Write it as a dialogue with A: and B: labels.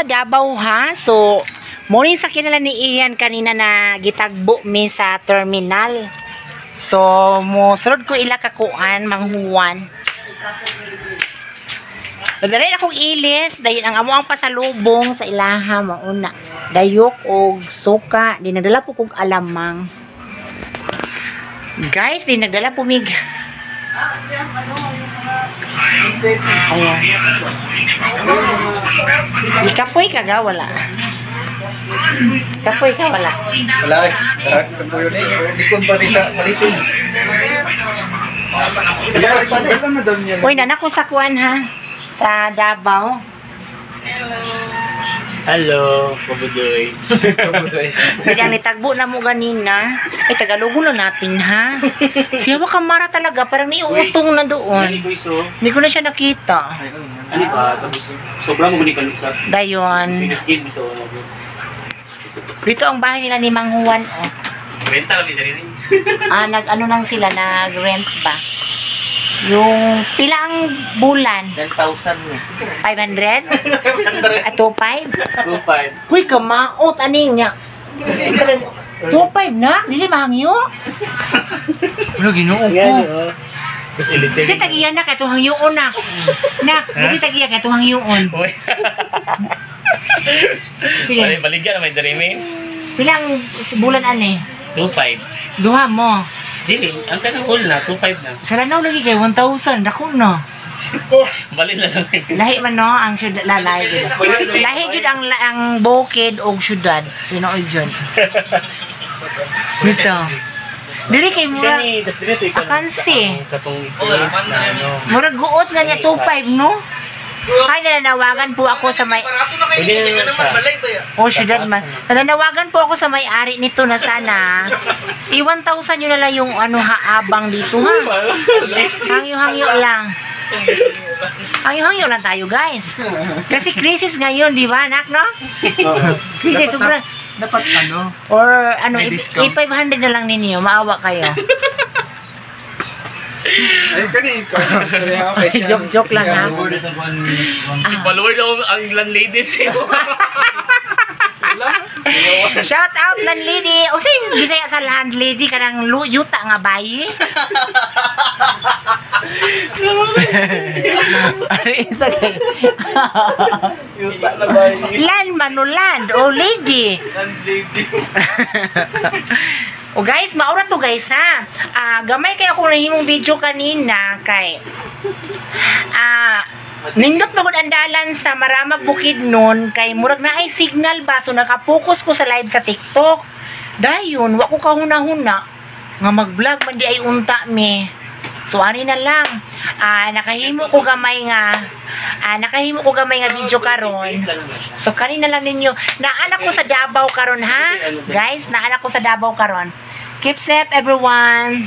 A: Sa Davao ha. So, morning sa kinala ni Ian kanina na gitagbo mi sa terminal. So, mo sulod ko ila kakuan, manghuwan. Nadala akong ilis, dayon ang amo ang pasalubong sa ilaha mauna. Dayok og suka, di nagdala po kog alamang. Guys, di nagdala po mig. Ayan. Ikapoy ka ga wala? Kapoy ka wala?
B: Wala eh. Lahat ng po yun eh. Likon pa rin sa malitin.
A: Uy, nanak ko sa kuan ha. Sa Davao.
C: Hello, Kabudoy.
A: Kaya nitagbo na mo ganina. Ay, Tagalogo na natin ha. Siya wa kamara talaga. Parang niuutong na doon. Hindi ko na siya nakita.
C: Ano ba? Tapos, sobrang mo ni sa
A: Dayon.
C: Sinisgid mo sa una.
A: Dito ang bahay nila ni Mang Juan. Oh.
C: Renta lang nila rin.
A: Ah, nag-ano lang sila, nag-rent ba? Yung pilang bulan?
B: 10,000 eh.
A: 500? At 2,500?
C: 2.5.
A: Uy, kamaot, aning niya. 2,500 na? Dili mahangyo? Ano, ginoo ko?
C: Tapos electric.
A: Kasi tagiya na, kahit hangyoon na. Nak, kasi tagiya, kahit hangyoon.
C: Uy.
A: Sige.
C: Baligyan na may darimi.
A: Pilang bulan ani?
C: 2.5.
A: Duha mo.
C: Dili, ang kanang all na, 2.5 na.
A: Sa Lanao lagi kay 1,000. Dako no.
C: Balin na lang.
A: Lahi man no ang syudad lalay. Lahi jud ang bukid og syudad. Tinuod jud. Dito. Diri kay mura
C: Kani, tas dili to ikaw.
A: Akansi.
C: Katong ito na ano.
A: Mura guot nga niya 2.5 no. Ay, nananawagan po ako sa may
C: Pwede na naman siya.
A: Oh, syudad man. Nananawagan po ako sa may-ari nito na sana i-1,000 nyo na lang yung ano haabang dito ha. Hangyo-hangyo lang. Hangyo-hangyo lang tayo, guys. Kasi crisis ngayon, di ba, anak, no? Crisis, sobrang
B: Dapat ano?
A: Or ano,
B: May discount.
A: i-500 na lang ninyo, maawa kayo.
B: Ay, kani.
A: Joke-joke lang, ha?
C: Si follower daw ang landlady siya.
A: Shout out landlady. O say Bisaya sa landlady kanang yuta nga bayi. Ano isa kay?
B: Yuta na ba?
A: Land man o land o lady.
B: Landlady.
A: O guys, maura to guys ha. Ah, gamay kay ako nahimong video kanina kay nindot magud ang dalan sa Maramag Bukidnon kay murag na ay signal ba, so nakapokus ko sa live sa TikTok. Dayon wa ko kahuna-huna nga mag-vlog man di ay unta mi. So ani na lang. Nakahimo ko gamay nga video karon. So kanina lang ninyo. Naanak ko sa Davao karon ha. Guys, naanak ko sa Davao karon. Keep safe everyone.